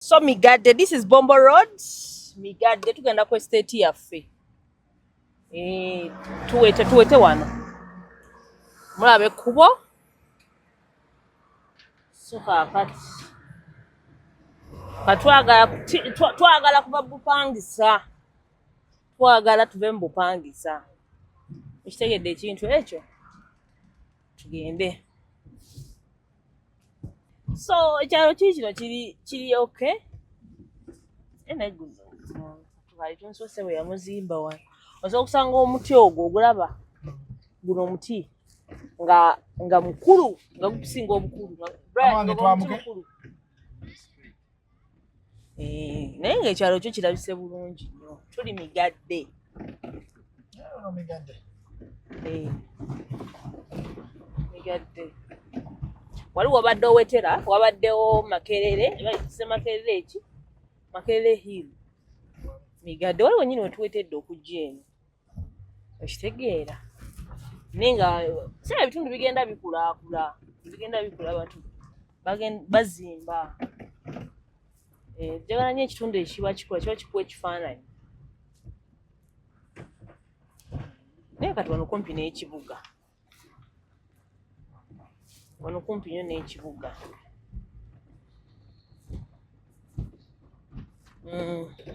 So Migadde, this is Bombo Road. Migadde tugenda ku estate yaffe. Eh, tuwete tuwete wano. Mulaba ekkubo. So kaakati katwagala twagala kuva bupangisa. Twagala tuve mu bupangisa. Okitegedde ekintu ekyo? Tugende. So ekyalo kiri kino kiri kiri okay. Naye guno bwe yamuzimba wano. Osobola okusanga omuti ogwo ogulaba guno omuti nga nga mukulu nga gukusinga obukulu nga omuti mukulu. Eh, naye ng'ekyalo kyo kirabise bulungi nnyo. Tuli Migadde. Eh. Migadde. Wali wabadde owetera, wabaddewo Makerere, bayise Makerere eki? Makerere Hill. Migadde wali wennyini wetuwetedde okujja eno. Okitegeera. Naye nga sina ebitundu bigenda bikulaakula, bigenda bikula abantu bazimba. Eh, njagala nnyo ekitundu ekiba kikula kiba kikuwa ekifaananyi. Naye kati wano kumpi n'ekibuga. Wano kumpi nnyo n'ekibuga.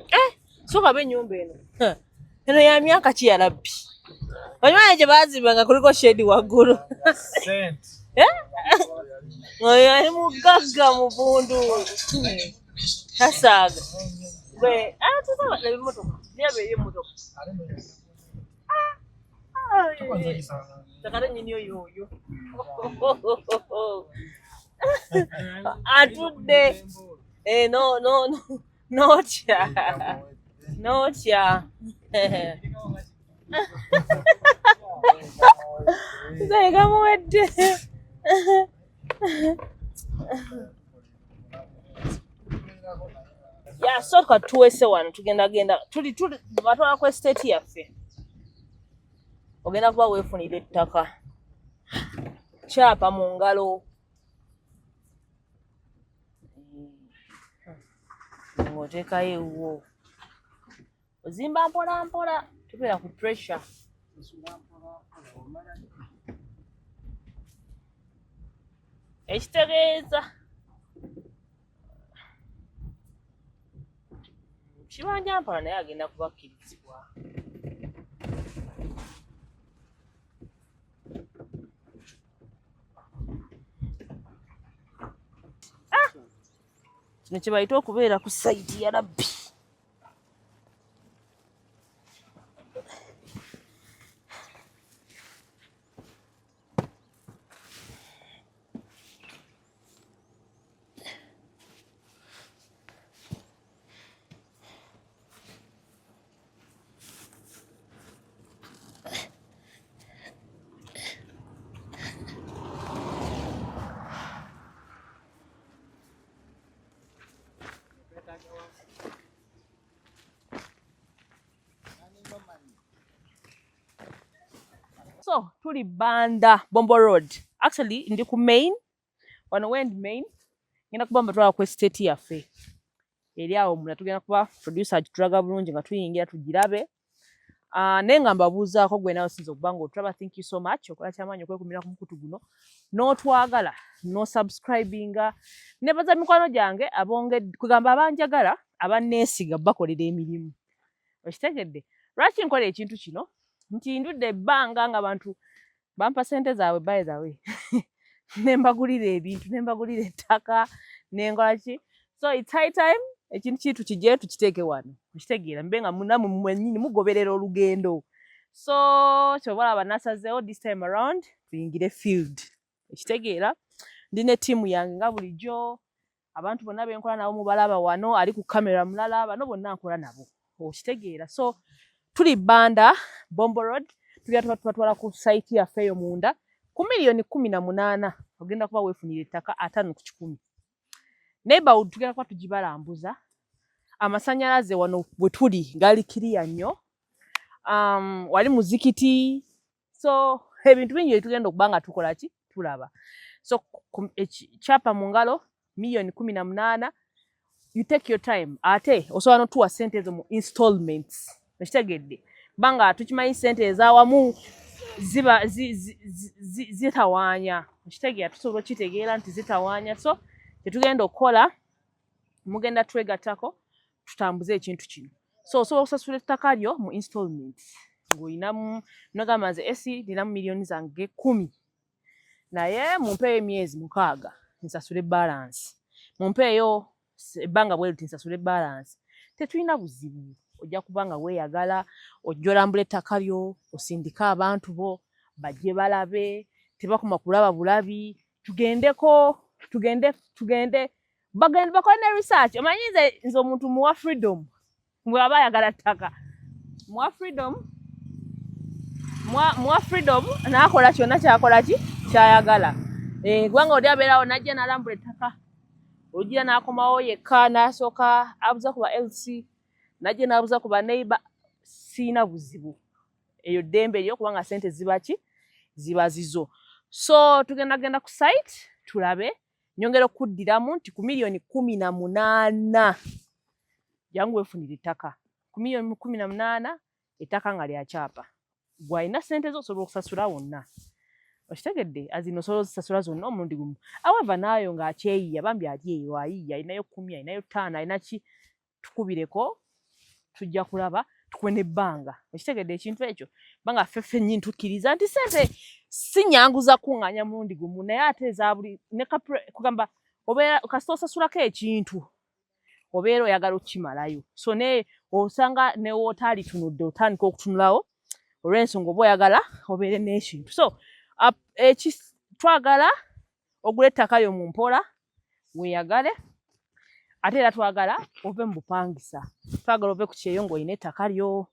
Eh, sooka ba ennyumba eno. Eno ya myaka ki ya Rabbi? Omanyi gye baazimba nga kuliko shedi waggulu. Eh? Oyo ali mugagga muvundu. Tasaaga. Gwe, ah, tusaba ebimotoka. Leba eri emmotoka. Takata nnyini oyo oyo. Atudde. Eh, no, no, no. Notya. Notya. Nze gamuwedde. Ya so tuwese wano tugenda genda tuli tuli batwala ku estate yaffe. Ogenda kuba weefunira ettaka. Kyapa mu ngalo. Ng'oteekayo ewuwo. Ozimba mpola mpola, tubeera ku pressure. Ekitegeeza kibanja mpola naye agenda kubakkirizibwa. Ah! Kino kye bayita okubeera ku sayiti ya Rabbi. So tuli Banda Bombo Road. Actually ndi ku main wano wend main ngenda kuba mbatwala ku estate yaffe eri awo munda tugenda kuba producer agitulaga bulungi nga tuyingira tugirabe. Naye nga mbabuuzaako gwe nawe osinza okuba ng'otulaba, thank you so much okola kyamaanyi okwekumira ku mukutu guno n'otwagala n'osubscribinga. Nebaza mikwano gyange abonge kugamba abanjagala abanneesiga bakolera emirimu. Okitegedde? Lwaki nkola ekintu kino? Nti ndudde ebbanga nga abantu bampa sente zaabwe by the way ne mbagulira ebintu ne mbagulira ettaka ne nkola ki, so it's high time ekintu kiri tukigye tukiteeke wano. Okitegeera? Mbe nga namwe mwennyini mugoberera olugendo. So kyova olaba nasazeewo this time around tuyingire field. Okitegeera? Ndi ne ttiimu yange nga bulijjo, abantu bonna be nkola nabo mubalaba wano, ali ku kamera mulala, bano bonna nkola nabo. Okitegeera? So tuli Banda Bombo Road, tugenda tubatwala ku site yaffe eyo munda ku 18 million ogenda kuba weefunira ettaka 50 ku 100. Neighborhood tugenda kuba tugibalambuza. Amasannyalaze wano bwe tuli gali kiriya nnyo. Wali muzikiti, so ebintu bingi bye tugenda okuba nga tukola ki tulaba. So kyapa mu ngalo 18 million. You take your time, ate osobola notuwa sente ezo mu installments, okitegedde? Kubanga tukimanyi sente ezawamu ziba zitawaanya, okitegeera? Tusobola okitegeera nti zitawaanya. So kyetugenda okukola, mugenda twegattako tutambuze ekintu kino. So osobola okusasula ettaka lyo mu installments ng'olinamu, nogamba, "Nze esi ninamu miliyoni zange 10, naye mumpeeyo emyezi 6 nsasule balance, mumpeeyo ebbanga bwe luti nsasule balance." Tetulina buzibu. Ojja kuba nga weeyagala, ojja olambula ettaka lyo, osindike abantu bo bajje balabe. Tebakoma kulaba bulabi, tugendeko, tugende, tugende, bagende bakole ne research. Omanyi nze omuntu muwa freedom. Bw'aba ayagala ttaka, muwa freedom, muwa freedom n'akola kyonna kyakola ki kyayagala. Kubanga oli abeerawo n'ajja n'alambula ettaka, olugira n'akomawo yekka, n'asooka abuza ku ba LC, n'ajja n'abuza ku ba neighbor. Siina buzibu, eyo ddembe lyo, kubanga sente ziba ki, ziba zizo. So tugenda genda ku site tulabe. Nyongera okuddiramu nti ku miliyoni 18 jangu weefunira ettaka. Ku miliyoni 18, ettaka nga lya kyapa. Gw'alina ssente zo osobola okusasula wonna, okitegedde? Azino osobola ozisasula zonna omulundi gumu. However, naayo ng'akyeyiya bambi, ali eyo ayiiya, alinayo 10, alinayo 5, alina ki, tukubireko, tujja kulaba tukuwe n'ebbanga, okitegedde ekintu ekyo? Banga ffe ffennyini tukkiriza nti ssente si nnyangu za kuŋŋaanya mulundi gumu, naye ate eza buli ne kugamba obeera kasita osasulako ekintu, obeera oyagala okukimalayo. So ne osanga ne wootaalitunudde otandika okutunulawo olw'ensonga oba oyagala obeere n'ekintu. So twagala ogule ettaka lyo mu mpola, weeyagale, ate era twagala ove mu bupangisa, twagala ove ku kyeyo ng'olina ettaka lyo,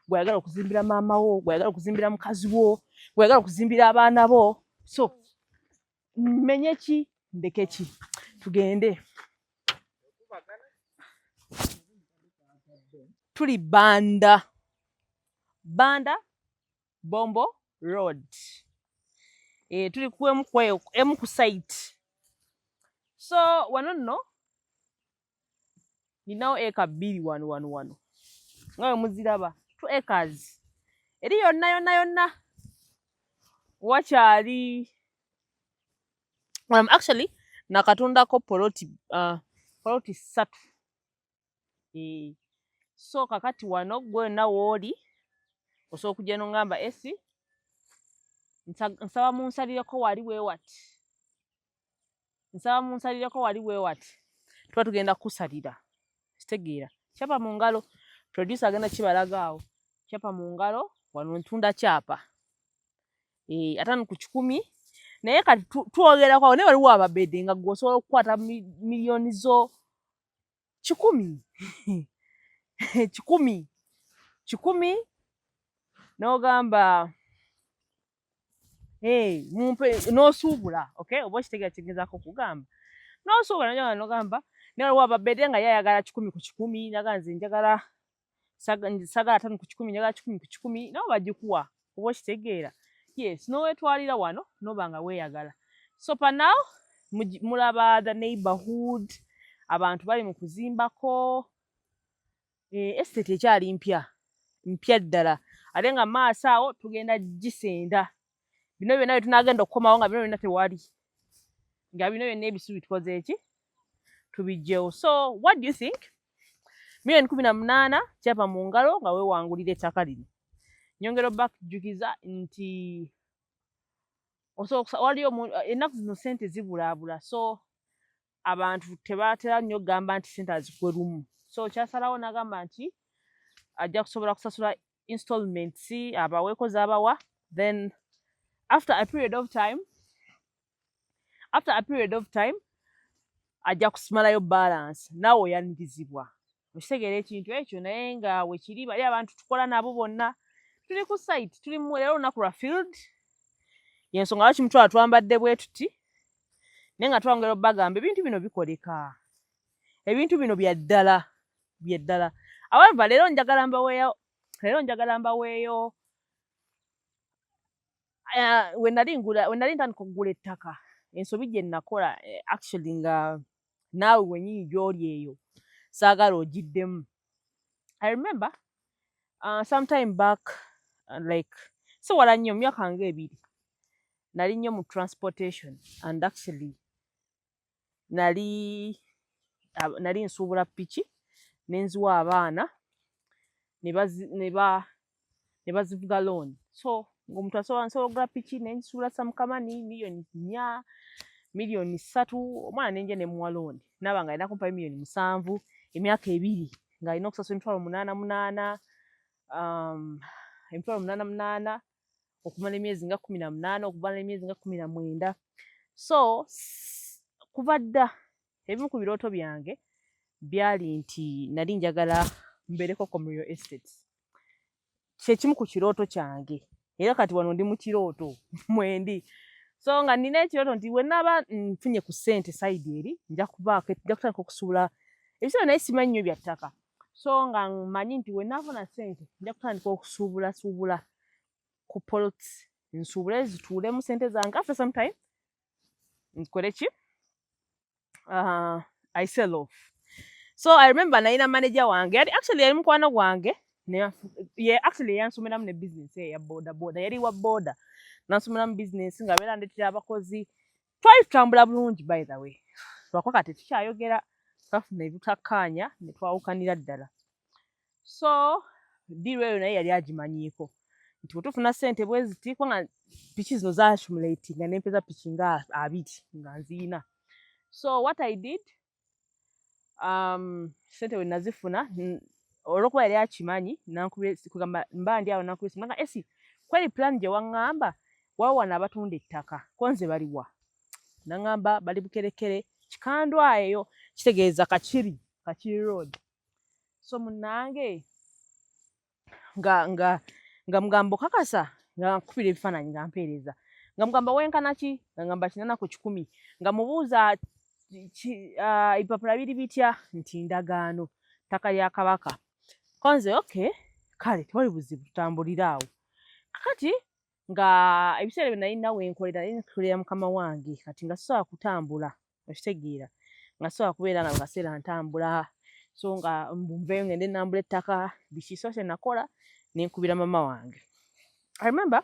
gw'oyagala okuzimbira maama wo, gw'oyagala okuzimbira mukazi wo, gw'oyagala okuzimbira abaana bo. So mmenye ki, ndeke ki? Tugende. Tuli Banda, Banda Bombo Road. Tuli ku emu ku site. So wano nno ninawo eka 2 wano wano wano nga bwe muziraba, 2 acres eri yonna yonna yonna. Wakyali actually nakatundako poloti 3. So kakati wano gwe yonna w'oli osobola okujja n'oŋŋamba, "Esi, nsaba munsalireko wali weewati, nsaba munsalireko wali weewati." Tuba tugenda kukusalira, kitegeera? Kyapa mu ngalo, producer agenda kibalaga awo. Kyapa mu ngalo, wano ntunda kyapa 50 ku 100. Naye kati twogerako awo, naye waliwo ababedde nga gwe osobola okukwata miliyoni zo 100, 100, 100, n'ogamba, "Hey, mumpe," n'osuubula. Okay, oba okitegeera kyengezaako okugamba? N'osuubula n'ogamba, naye waliwo ababedde nga ye ayagala 100 ku 100, naga, "Nze njagala, sagala 50 ku 100, njagala 100 ku 100." Nabo bagikuwa, oba okitegeera? Yes, n'oweetwalira wano n'oba nga weeyagala. So for now mulaba the neighborhood, abantu bali mu kuzimbako. Estate ekyali mpya mpya ddala, ate nga maaso awo tugenda gisenda. Bino byonna bye tunaagenda okukomawo nga bino byonna tewali, nga bino byonna ebisubi tukoze eki, tubiggyewo. So what do you think? Miliyoni 18, kyapa mu ngalo, nga weewangulira ettaka lino. Nyongera obbakujjukiza nti waliyo ennaku zino ssente zibulaabula, so abantu tebatera nnyo kugamba nti ssente azikuwe lumu. So kyasalawo n'agamba nti ajja kusobola kusasula installments, abaweeko z'abawa, then after a period of time ajja kusimalayo balance. Naawe oyanirizibwa, okitegeera ekintu ekyo? Naye nga wekiri, bali abantu tukola nabo bonna tuli ku site, tuli mu leero olunaku lwa field, yensonga lwaki mutwala twambadde bwe tuti. Naye nga twongera obbagamba ebintu bino bikoleka, ebintu bino bya ddala, bya ddala. However, leero njagala mbaweeyo we nali ntandika okugula ettaka, ensobi gye nakola, actually nga naawe wennyini gy'oli eyo. Saagala ogiddemu. I remember sometime back, like si wala nnyo, myaka nga 2, nali nnyo mu transportation and actually nali nsuubula piki ne nziwa abaana ne bazivuga loan. So ng'omuntu asobola, nsobola okugula piki ne ngisuubula some kamani, miliyoni 4, miliyoni 3, omwana ne nja ne muwa loan, naaba nga alina kumpa miliyoni 7, emyaka 2 ng'alina okusasula emitwalo 8 8, emitwalo 8 8 okumala emyezi nga 18, okumala emyezi nga 19. So kuva dda ebimu ku birooto byange byali nti nali njagala mbeereko mu real estate. Kyekimu ku kirooto kyange, era kati wano ndi mu kirooto mwendi. So nga nina ekirooto nti bwe naaba nfunye ku ssente side eri, nja kubaako, nja kutandika okusuubula ebiseera, naye simanyi nnyo bya ttaka. So nga mmanyi nti bwe naafuna ssente nja kutandika okusuubulasuubula ku plots, nsuubule zituulemu ssente zange. After some time nkole ki? I sell off. So I remember nalina manager wange, yali actually yali mukwano gwange, ye actually yansomeramu ne business eyo ya boda boda. Yali wa boda, nansomeramu business ng'abeera ndetera abakozi. Twali tutambula bulungi, by the way, lwakuba kati tukyayogera, twafuna ebitakkaanya ne twawukanira ddala. So deal eyo naye yali agimanyiiko nti bwe tufuna ssente bwe ziti, kubanga piki zino zaccumulatinga nempeza piki nga 20 nga nziyina. So what I did, ssente bwe nazifuna, olw'okuba yali akimanyi, kugamba mba ndi awo nankubira essimu nga esi kweri plan gye waŋŋamba, waba wano abatunda ettaka, ko nze baliwa? Naŋŋamba bali Bukerekere Kikandwa, eyo kitegeeza Kakiri, Kakiri Road. So munnange nga mugamba okakasa, nga nkubira ebifaananyi, nga mpeereza, nga mugamba wenkana ki, nga ngamba 80 ku 100, nga mubuuza ebipapula biri bitya, nti ndagaano, ttaka lya Kabaka. Konze okay, kale tewali buzibu, tutambulire awo. Kakati nga ebiseera ebyo nalina wenkolera, nali nkolera mukama wange, kati nga sisobola kutambula, okitegeera, nga sisobola kubeera nga kaseera ntambula. So nga nveeyo ngende nambula ettaka biki. So kye nakola, nenkubira mama wange. I remember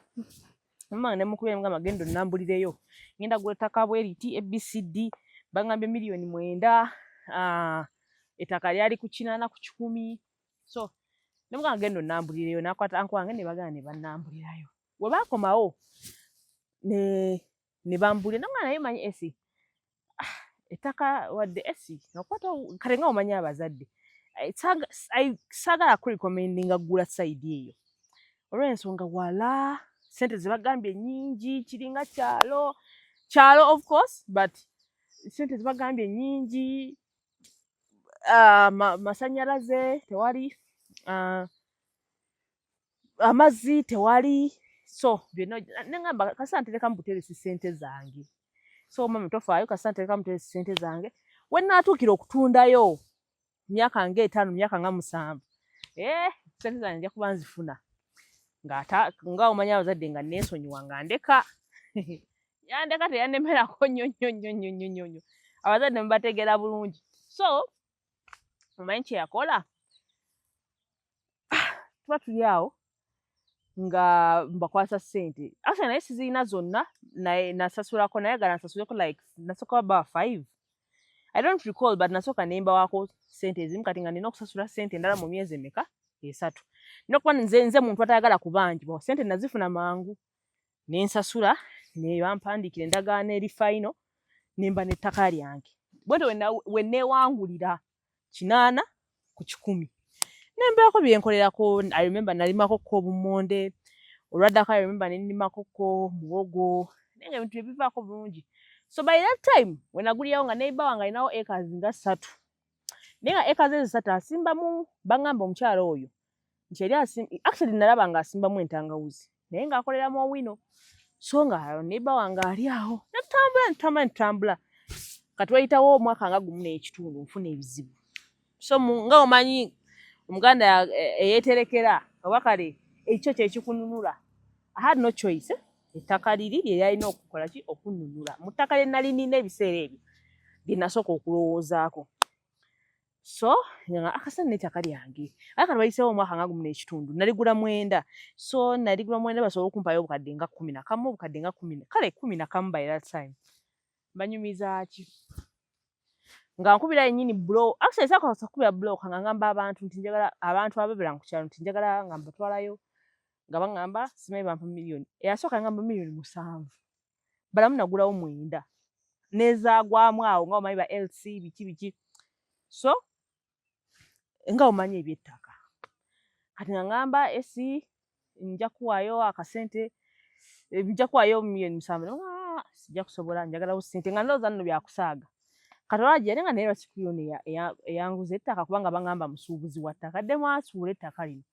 mama wange nemukubira, nemugamba genda onnambulireyo, ngenda gula ettaka bwe riti ABCD, bangambye miliyoni 9, ettaka lyali ku 80 ku 100. So nemugamba genda onnambulireyo, nakwata uncle wange ne bagenda ne bannambulirayo. Bwe baakomawo ne bambulira, namugamba naye manyi esi ettaka wadde esi okwata kale nga omanyi abazadde, saagala kurecommendinga gula side eyo olw'ensonga wala, ssente ze bagambye nnyingi, kiringa kyalo kyalo of course, but ssente ze bagambye nnyingi, masanyalaze tewali, amazzi tewali. So byonna neŋŋamba kasita nterekamu buteresi ssente zange. So mami tofaayo, kasita nterekamu buteresi ssente zange, we nnaatuukira okutundayo myaka nga 5, myaka nga 7, ssente zange nja kuba nzifuna. Nga omanyi abazadde, nga neesonyiwa, nga ndeka, yandeka, teyannemerako nnyo nnyo nnyo nnyo nnyo nnyo nnyo. Abazadde mubategeera bulungi. So omanyi kye yakola? Tuba tuli awo nga mbakwasa ssente, actually naye sizirina zonna, naye nasasulako, naye gala nsasuleko, like nasooka bawa five, I don't recall, but nasooka ne mbawaako ssente ezimu. Kati nga nina okusasula ssente endala mu myezi emeka? 3. Nina okuba nze muntu atayagala kubanjibwa, ssente nazifuna mangu ne nsasula, ne bampandiikira endagaano eri final, ne mba n'ettaka lyange. Bwentyo we neewangulira 80 ku 100, ne mbeerako bye nkolerako. I remember nalimako ko obummonde olwaddako, I remember ne nnimako ko muwogo, naye nga ebintu tebivaako bulungi. So by that time we nagulirawo, nga neighbor wange alinawo acres nga 3, naye nga acres ezo 3 asimbamu, baŋŋamba omukyala oyo nti yali actually nalaba ng'asimbamu entangawuzi, naye ng'akoleramu owino. So nga neighbor wange ali awo, ne tutambula, ne tutambula, ne tutambula. Kati wayitawo omwaka nga gumu n'ekitundu, nfuna ebizibu. So nga omanyi Omuganda eyeeterekera, oba kale ekyo kye kikununula. I had no choice, eh? Ettaka liri lye lyalina okukola ki? Okunnunula mu ttaka lye nali nina ebiseera ebyo lye nasooka okulowoozaako. So nga akasente n'ettaka lyange, ate kati wayiseewo omwaka nga 1.5, naligula 9. So naligula 9, basobole okumpayo obukadde nga 11, obukadde nga kumi, kale 11. By that time banyumiza ki nga nkubira yennyini broker. Actually, saakozesa kukubira broker, nga ngamba abantu nti njagala, abantu ababeera ku kyalo nti njagala, nga mbatwalayo, nga baŋŋamba simanyi bampa miliyoni. Eyasooka ngamba miliyoni 7, balamu nagulawo 9 n'ezaagwamu awo, nga omanyi ba LC biki biki. So nga omanyi ebyettaka, kati nga ŋŋamba esi nja kuwaayo akasente, nja kuwaayo miliyoni 7. Ah, sijja kusobola, njagalawo ssente, nga ndowooza nno byakusaaga. Kati olwajja naye nga naye lwaki ono eyanguza ettaka, kubanga baŋŋamba musuubuzi wa ttaka, addemu asuula ettaka lino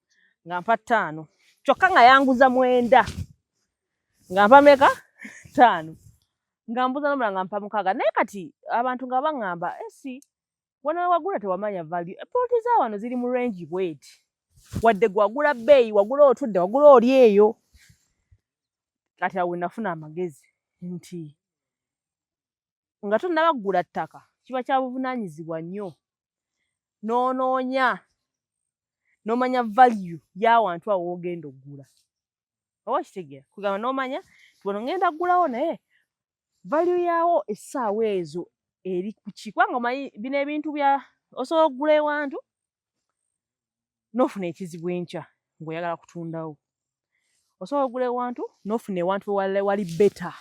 nga mpa 5, kyokka nga yanguza 9, nga mpa meka? 5. Nga mbuza nomala nga mpa 6. Naye kati abantu nga baŋŋamba, esi wano wagula tewamanya value, ploti za wano ziri mu range bweti, wadde gwagula bbeeyi, wagula otudde, wagula oli eyo. Kati awo nafuna amagezi nti nga tonnaba kugula ttaka, kiba kya buvunaanyizibwa nnyo n'onoonya n'omanya value y'awantu awo w'ogenda oggula, oba okitegeera? Kugamba n'omanya nti wano ŋŋenda ggulawo, naye value yaawo essaawa ezo eri ku ki? Kubanga omanyi bino ebintu bya osobola okugula ewantu n'ofuna ekizibu enkya ng'oyagala kutundawo, osobola okugula ewantu n'ofuna ewantu ewalala ewali better,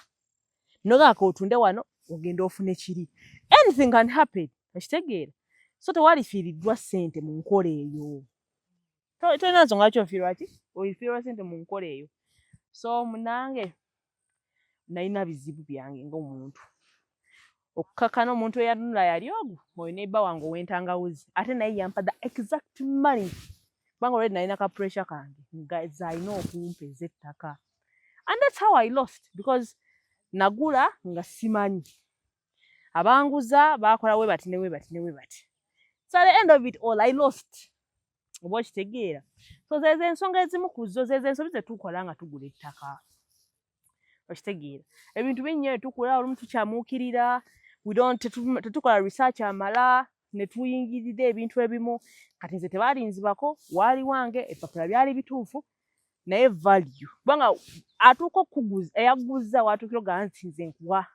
nogamba k'otunde wano ogende ofune kiri. Anything can happen, okitegeera? So tewalifiiriddwa ssente mu nkola eyo, tolina nsonga lwaki ofiirwa ki, ofiirwa ssente mu nkola eyo. So munange nalina bizibu byange ng'omuntu okukakkana. Omuntu eyanunula yali ogwo oyo neighbor wange ow'entangawuzi, ate naye yampa the exact money, kubanga already nalina ka pressure kange nga z'alina okumpa ez'ettaka. And that's how I lost, because nagula nga simanyi, abanguza baakola we bati ne we bati ne we bati. So at the end of it all, I lost, oba okitegeera? So zezo ensonga ezimu ku zo, zezo ensobi ze tukola nga tugula ettaka, okitegeera? Ebintu bingi nnyo tukula, olumu tukyamuukirira, we don't tetukola research amala ne tuyingirira ebintu ebimu. Kati nze tebaalinzibako, waali wange, ebipapula byali bituufu, naye value, kubanga atuuka okuguza, eyaguza watuukira ogamba nti nze nkuwa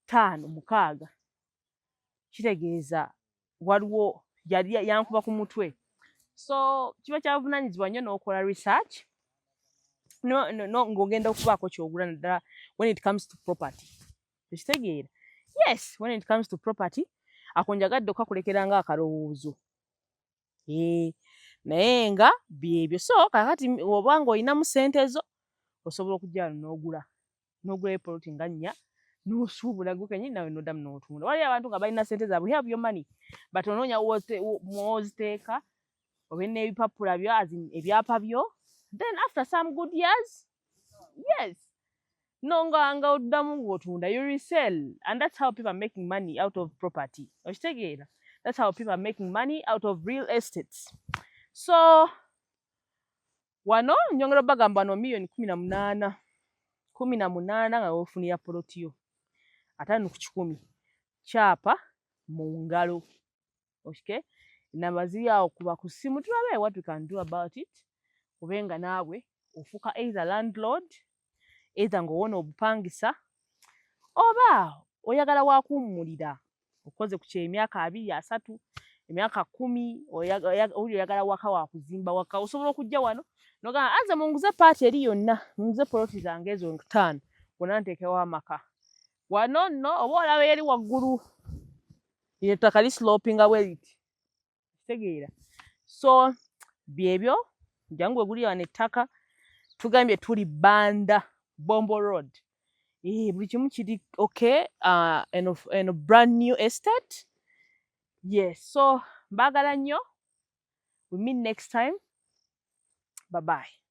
5, 6, kitegeeza waliwo yali yankuba ku mutwe. So kiba kyabuvunaanyizibwa nnyo n'okola research no, ng'ogenda okubaako ky'ogula, naddala when it comes to property, okitegeera? Yes, when it comes to property. Ako njagadde okukakulekera nga akalowoozo, naye nga byebyo. So kaakati oba ng'olinamu ssente zo, osobola okujja wano n'ogulayo poloti nga nnya, n'osuubula gwe kennyini nawe n'oddamu n'otunda. Waliyo abantu nga balina ssente zaabwe, you have your money, but onoonya mw'oziteeka, obe n'ebipapula byo, as in ebyapa byo. Then after some good years, yes, no, nga oddamu ng'otunda, you resell, and that's how people are making money out of property, okitegeera? That's how people are making money out of real estates. So wano nyongera obbagamba, wano miliyoni 18, 18 nga weefunira poloti yo 50 ku 100, kyapa mu ngalo. Okay, enamba ziri awo, kuba ku ssimu tulabe what we can do about it, obe nga naawe ofuuka either landlord, either ng'owona obupangisa, oba oyagala wakuwummulira, okoze ku kyemyaka 20, 30, emyaka 10, owulira oyagala waka wakuzimba waka, osobola okujja wano nogamba, aze munguze part eri yonna, munguze poloti zange ezo ttaano, wonna nteekewo amaka. Wano nno oba olaba eri waggulu, lino ettaka lislopinga bwe riti, kitegeera? So byebyo, jangu wegulire wano ettaka. Tugambye tuli Banda, Bombo Road. Buli kimu kiri okay, eno brand new estate. Yes, so mbaagala nnyo. We meet next time. Bye bye.